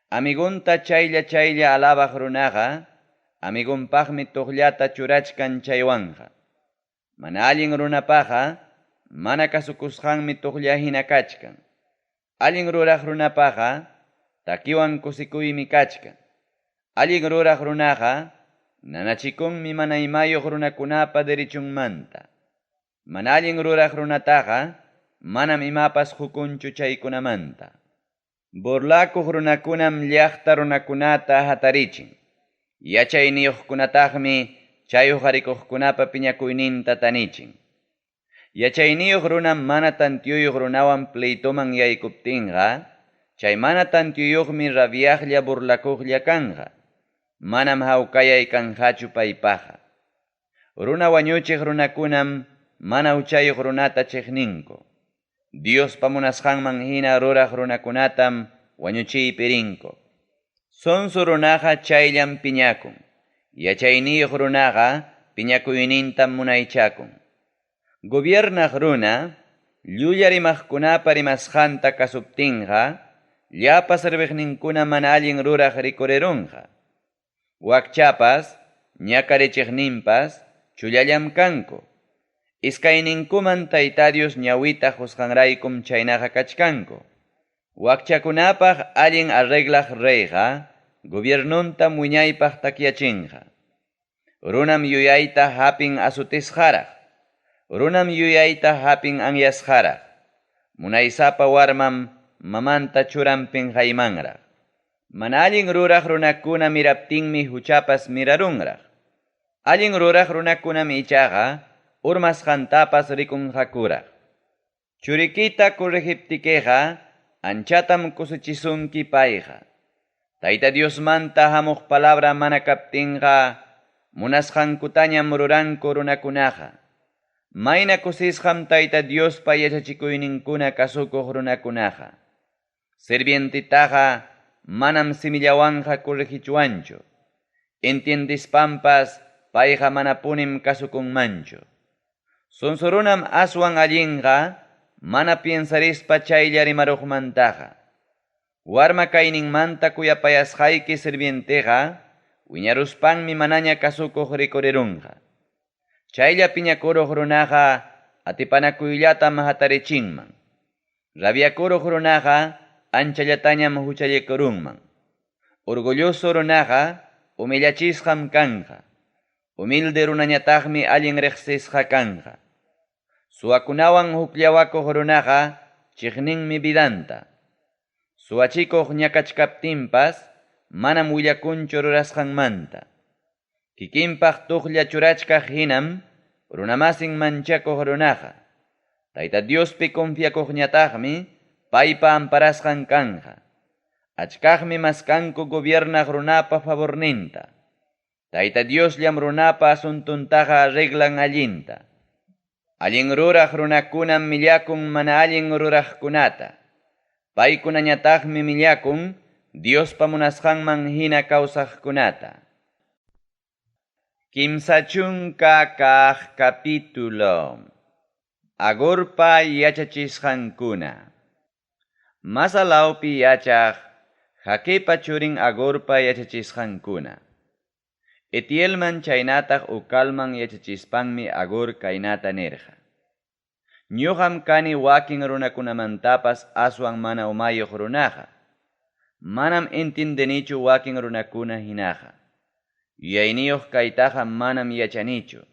Amigunta chaylla chaylla alabaq runaqa, amigunpaqmi tuqllata churachkan chaywanqa. Mana allin runapaqa, mana kasukusqanmi tuqlla hina kachkan. Allin ruraq runapaqa, takiwan kusikuymi kachkan. Allin ruraq runaqa, nanachikunmi mana imayuq runakunapa derechunmanta. Mana allin ruraq runataqa, manam imapas hukunchu chaykunamanta. Burlakuq runakunam llaqta runakunata hatarichin. Yachayniyuqkunataqmi chay huqarikuqkunapa piñakuyninta tanichin. Yachayniyuq runam mana tantiyuyuq runawan pleitoman yaykuptinqa, chay mana tantiyuyuqmi rabiaqlla burlakuqlla kanqa. Manam hawkayay kanqachu paypaqa. Runa wañuchiq runakunam mana huchayuq runata chiqninku. Diospa munasqanman hina ruraq runakunatam wañuchiypi rinku. Sonso runaqa chayllam piñakun. Yachayniyuq runaqa piñakuynintam munaychakun. Gobiernaq runa, llulla rimaqkunapa rimasqanta kasuptinqa, llapa serviqninkuna mana allin ruraq rikurirunqa. Wakchapas, ñakarichiqninpas, chullallam kanku. Iskayninkuman Tayta Dios ñawita qusqanraykum chaynaqa kachkanku. Wakchakunapaq allin arreglaq reyqa, gobiernuntam wiñaypaq takyachinqa. Runam yuyayta hapin asutisqaraq. Runam yuyayta hapin anyasqaraq. Munaysapa warmam mamanta churan pinqaymanraq. Mana allin ruraq runakuna miraptinmi huchapas mirarunraq. Allin ruraq runakunam ichaqa urmasqantapas rikunqakuraq. Churikita corregiptikeqa anchatam kusichisunki payqa. Tayta Diosmanta hamuq palabra mana kaptinqa munasqankutañam ruranku runakunaqa. Mayna kusisqam Tayta Diospa yachachikuyninkuna kasukuq runakunaqa. Sirvientitaqa manam simillawanqa corregichwanchu. Entiendispanpas payqa manapunim kasukunmanchu. Sonsorunam aswan allinqa mana piensarispa chaylla rimaruqmantaqa. Warma kayninmanta kuyapayasqayki sirvienteqa wiñaruspanmi manaña kasukuq rikurirunqa. Chaylla piñakuruq runaqa atipanakuyllatam hatarichinman. Rabiakuruq runaqa anchallatañam huchallikurunman. Orgulloso runaqa humillachisqam kanqa. Humilde runañataqmi allin riqsisqa kanqa. Suwakunawan hukllawakuq runaqa chiqninmi vidanta. Suwachikuq ñakachkaptinpas manam willakunchu rurasqanmanta. Kikinpaq tuqlla churachkaq hinam runamasin manchakuq runaqa. Tayta Diospi confiakuqñataqmi paypa amparasqan kanqa. Achkaqmi maskanku gobiernaq runapa favorninta. Tayta Diosllam runapa asuntuntaqa arreglan allinta. Allin ruraq runakunam millakun mana allin ruraqkunata. Paykunañataqmi millakun Diospa munasqanman hina kawsaqkunata. 30 kaq capítulo. Agurpa yachachisqankuna. Masalawpi yachaq Jaquepa churin Agurpa yachachisqankuna. Etielman chaynataq Ucalman yachachispanmi Agur kaynata nirqa. Ñuqam kani wakin runakunamantapas aswan mana umayuq runaqa. Manam entiendenichu wakin runakuna hinaqa. Yuyayniyuq kaytaqa manam yachanichu.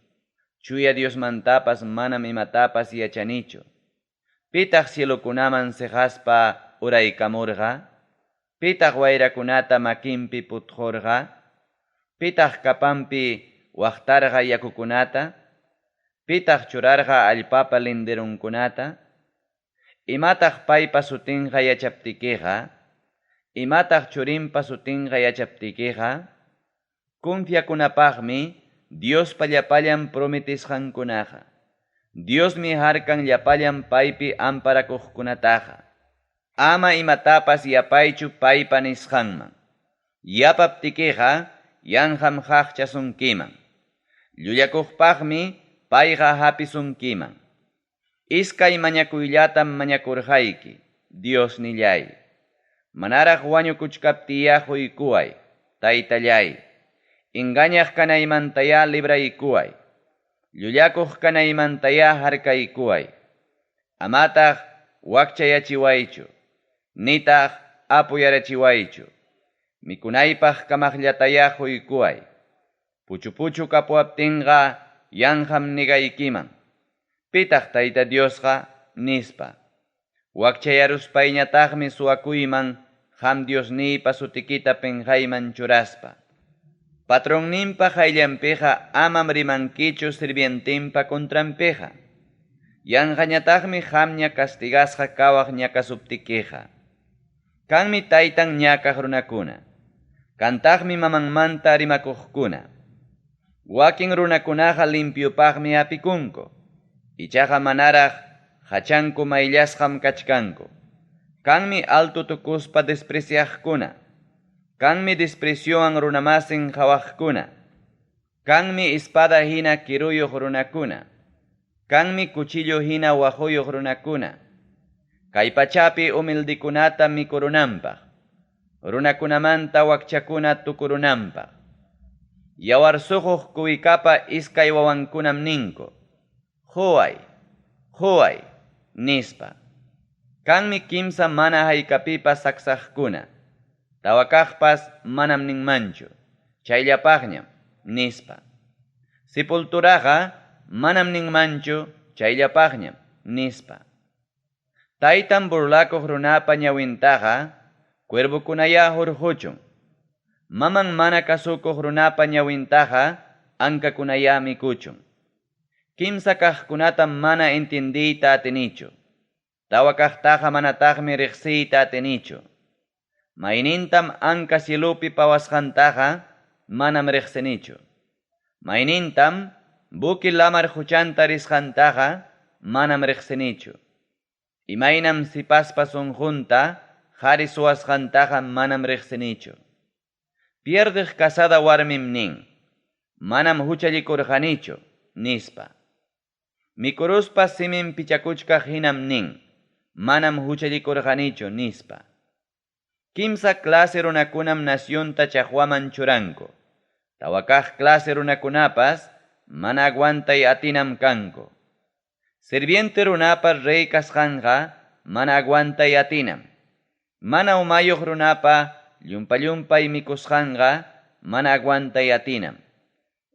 Chuya Diosmantapas manam imatapas yachanichu. Pitaq cielokunaman siqaspa uraykamurqa? Pitaq wayrakunata makinpi putqurqa? Pitaq kapampi waqtarqa yakukunata? Pitaq churarqa allpapa linderunkunata? Imataq paypa sutinqa yachaptikiqa? Imataq churinpa sutinqa yachaptikiqa? Confiakunapaqmi Diospa llapallan prometisqankunaqa. Diosmi harkan llapallan paypi amparakuqkunataqa. Ama imatapas yapaychu paypa nisqanman. Yapaptikiqa yanqam qaqchasunkiman. Llullakuqpaqmi payqa hapisunkiman. Iskay mañakuyllatam mañakurqayki, Diosnillay. Manaraq wañukuchkaptiya quykuway, Taytallay. Engañaq kanaymantaya libraykuway. Llullakuq kanaymantaya harkaykuway. Amataq wakchayachiwaychu. Nitaq apuyarachiwaychu. Mikunaypaq kamaqllataya quykuway. Puchu-puchu kapuwaptinqa yanqam nigaykiman. Pitaq Tayta Diosqa nispa. Wakchayaruspayñataqmi suwakuyman qam Diosniypa sutikita pinqayman churaspa. Patronninpa qayllanpiqa amam rimankichu sirvientinpa contranpiqa. Yanqañataqmi qamña castigasqa kawaq ñakasuptikiqa. Kanmi taytan ñakaq runakuna. Kantaqmi mamanmanta rimakuqkuna. Wakin runakunaqa limpiopaqmi apikunku. Ichaqa manaraq hachanku mayllasqam kachkanku. Kanmi alto tukuspa despreciaqkuna. Kanmi despreciowan runamasin qhawaqkuna. Kanmi espada hina kiruyuq runakuna. Kanmi cuchillo hina waquyuq runakuna. Kay pachapi humildekunata mikurunanpaq. Runakunamanta wakchakuna tukurunanpaq. Yawar suquq kuwikapa iskay wawankunam ninku. Quway, quway, nispa. Kanmi kimsa mana haykapipas saksaqkuna. Tawakaqpas manam ninmanchu. Chayllapaqñam, nispa. Sepulturaqa manam ninmanchu, chayllapaqñam, nispa. Taytan burlakuq runapa ñawintaqa cuervokunaya hurquchun. Maman mana kasukuq runapa ñawintaqa ankakunaya mikuchun. Kimsa kaqkunatam mana entendiyta atinichu. Tawa kaqtaqa manataqmi riqsiyta atinichu. Maynintam anka cielupi pawasqantaqa manam riqsinichu. Maynintam buki lamar huchanta risqantaqa manam riqsinichu. Imaynam sipaspa sunqunta qhari suwasqantaqa manam riqsinichu. Pierdeq casada warmim nin, manam huchallikurqanichu, nispa. Mikuruspa simin pichakuchkaq hinam nin, manam huchallikurqanichu, nispa. Kimsa clase runakunam nacionta chaqwaman churanku. Tawa kaq clase runakunapas mana aguantay atinam kanku. Sirviente runapa rey kasqanqa mana aguantay atinam. Mana umayuq runapa llumpa-llumpay mikusqanqa mana aguantay atinam.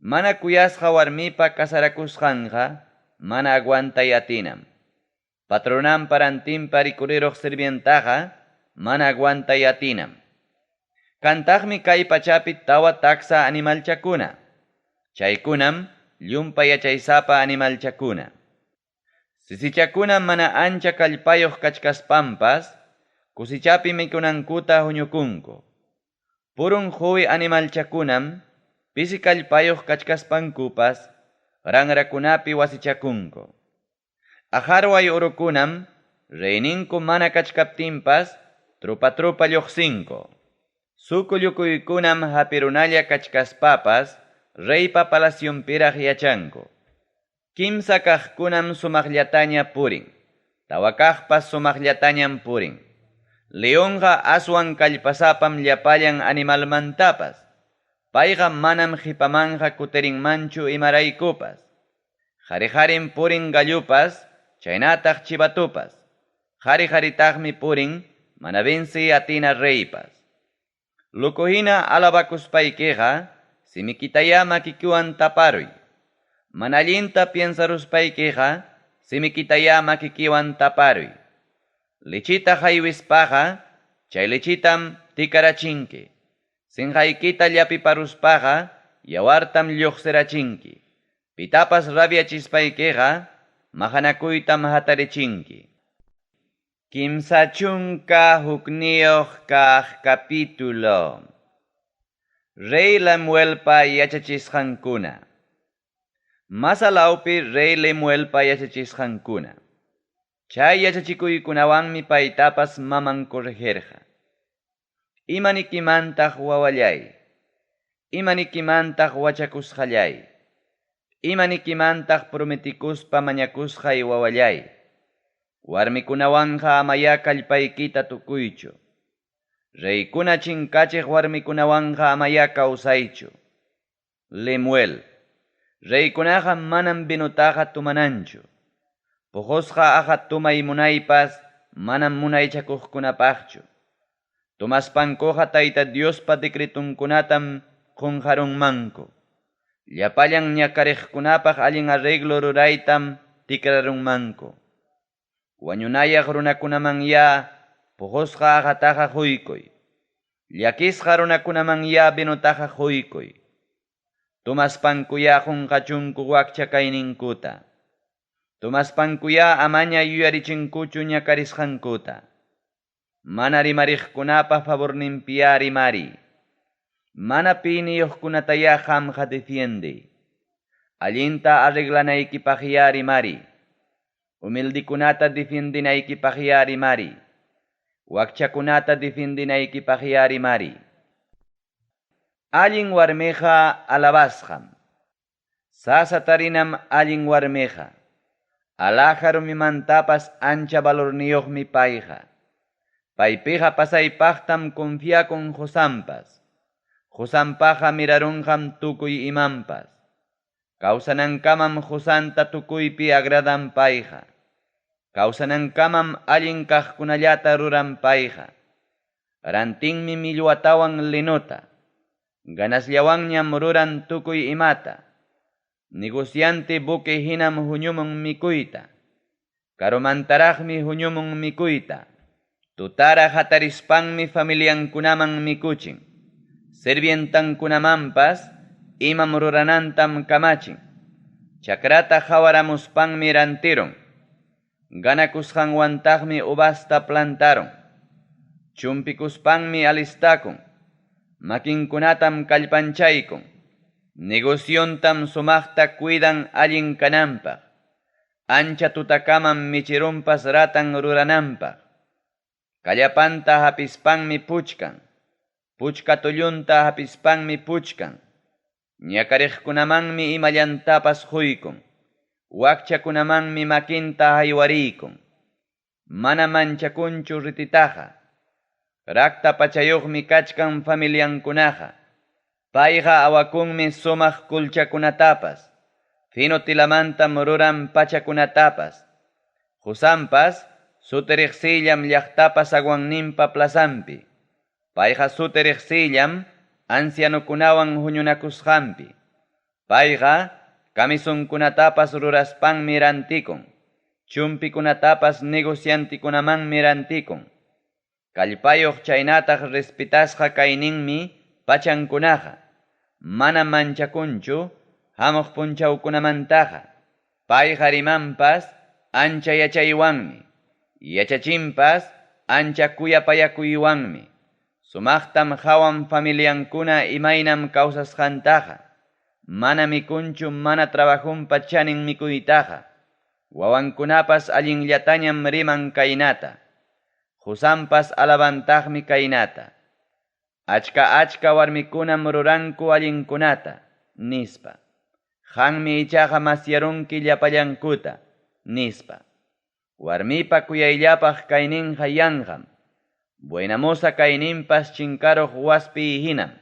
Mana kuyasqa warmipa kasarakusqanqa mana aguantay atinam. Patronanpa rantinpa rikuriruq sirvientaqa mana aguantay atinam. Kantaqmi kay pachapi tawa taksa animalchakuna. Chaykunam llumpa yachaysapa animalchakuna. Sisichakuna mana ancha kallpayuq kachkaspampas, kusichapi mikunankuta huñukunku. Purun huwi animalchakunam, pisi kallpayuq kachkaspankupas, ranrakunapi wasichakunku. Ajarway urukunam, reyninku mana kachkaptinpas, trupa-trupa lluqsinku. Sukullukuykunam hapirunalla kachkaspapas, reypa palacionpiraq yachanku. Kimsa kaqkunam sumaqllataña purin, tawa kaqpas sumaqllatañam purin. Leonqa aswan kallpasapam llapallan animalmantapas. Payqa manam qipamanqa kutirinmanchu imaraykupas. Qhari-qarim purin gallupas, chaynataq chivatupas. Qhari-qaritaqmi purin, mana venci atina reypas. Loco hina alabakuspaykiqa, simikitayá makikiwan taparuy. Mana allinta piensaruspaykiqa, simikitayá makikiwan taparuy. Lichita haywispaqa, chay lichitam tikarachinki. Sinqaykita llapiparuspaqa, yawartam lluqsirachinki. Pitapas rabiachispaykiqa, maqanakuytam hatarichinki. 31 kaq capítulo. Rey Lemuelpa yachachisqankuna. Masalawpi Rey Lemuelpa yachachisqankuna. Chay yachachikuykunawanmi paytapas maman corregirqa. Imanikimantaq wawallay? Imanikimantaq wachakusqallay? Imanikimantaq prometikuspa mañakusqay wawallay? Warmikunawanqa amayá kallpaykita tukuychu. Reykuna chinkachiq warmikunawanqa amayá kawsaychu. Lemuel, reykunaqa manam vinutaqa tumananchu. Puqusqa aqa tumay munaypas manam munaychakuqkunapaqchu. Tumaspankuqa Tayta Diospa decretunkunatam qunqarunmanku. Llapallan ñakariqkunapaq allin arreglo ruraytam tikrarunmanku. Wañunayaq runakunamanyá puqusqa aqataqa quykuy. Llakisqa runakunamanyá vinutaqa quykuy. Tumaspankuyá qunqachunku wakcha kayninkuta. Tumaspankuyá amaña yuyarichinkuchu ñakarisqankuta. Mana rimariqkunapa favorninpiyá rimariy. Mana piniyuqkunatayá qamqa defiendiy. Allinta arreglanaykipaqyá rimariy. Humildikunata defiendinaykipaqyá rimariy. Wakchakunata defiendinaykipaqyá rimariy. Allin warmiqa alabasqam. Sasa tarinam allin warmiqa. Alhaja rumimantapas ancha valorniyuqmi payqa. Paypiqa pasaypaqtam confiakun qusanpas. Qusanpaqa mirarunqam tukuy imanpas. Kawsanankamam qusanta tukuypi agradan payqa. Kawsanankamam allin kaqkunallata ruran payqa. Rantinmi millwatawan linota. Ganasllawanñam ruran tukuy imata. Negociante buque hinam huñumun mikuyta. Karumantaraqmi huñumun mikuyta. Tutaraq hatarispanmi familiankunaman mikuchin. Sirvientankunamanpas imam ruranantam kamachin. Chakrata qawaramuspanmi rantirun. Ganakusqanwantaqmi uvasta plantarun. Chumpikuspanmi alistakun. Makinkunatam kallpanchaykun. Negociontam sumaqta cuidan allin kananpaq. Ancha tutakamam michirunpas ratan rurananpaq. Kallapanta hapispanmi puchkan. Puchka tullunta hapispanmi puchkan. Ñakariqkunamanmi imallantapas quykun. Wakchakunamanmi makinta haywariykun. Manam manchakunchu rititaqa. Rakta pachayuqmi kachkan familiankunaqa. Payqa awakunmi sumaq kulchakunatapas. Fino tilamantam ruran pachakunatapas. Qosanpas suti reqsiyllam llaqtapa zaguanninpa plazanpi. Payqa suti reqsiyllam ancianokunawan huñunakusqanpi. Payqa camisonkunatapas ruraspanmi rantikun. Chumpikunatapas negociantikunamanmi rantikun. Kallpayuq chaynataq respetasqa kayninmi pachankunaqa. Manam manchakunchu hamuq punchawkunamantaqa. Payqa rimanpas ancha yachaywanmi. Yachachinpas ancha kuyapayakuywanmi. Sumaqtam qawan familiankuna imaynam kawsasqantaqa. Mana mikunchu mana trabajonpa chanin mikuytaqa. Wawankunapas allinllatañam riman kaynata. Qosanpas alabantaqmi kaynata. Achka-achka warmikunam ruranku allinkunata, nispa. Qanmi ichaqa masyarunki llapallankuta, nispa. Warmipa kuyayllapaq kayninqa yanqam. Buenamoza kayninpas chinkaruq waspiy hinam.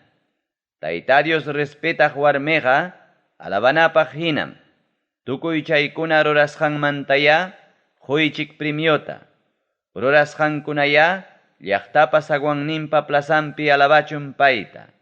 Tayta Dios respetaq warmiqa alabanapaq hinam. Tukuy chaykuna rurasqanmantayá qoychik premiota. Rurasqankunayá llaqtapa zaguanninpa plazanpi alabachun payta.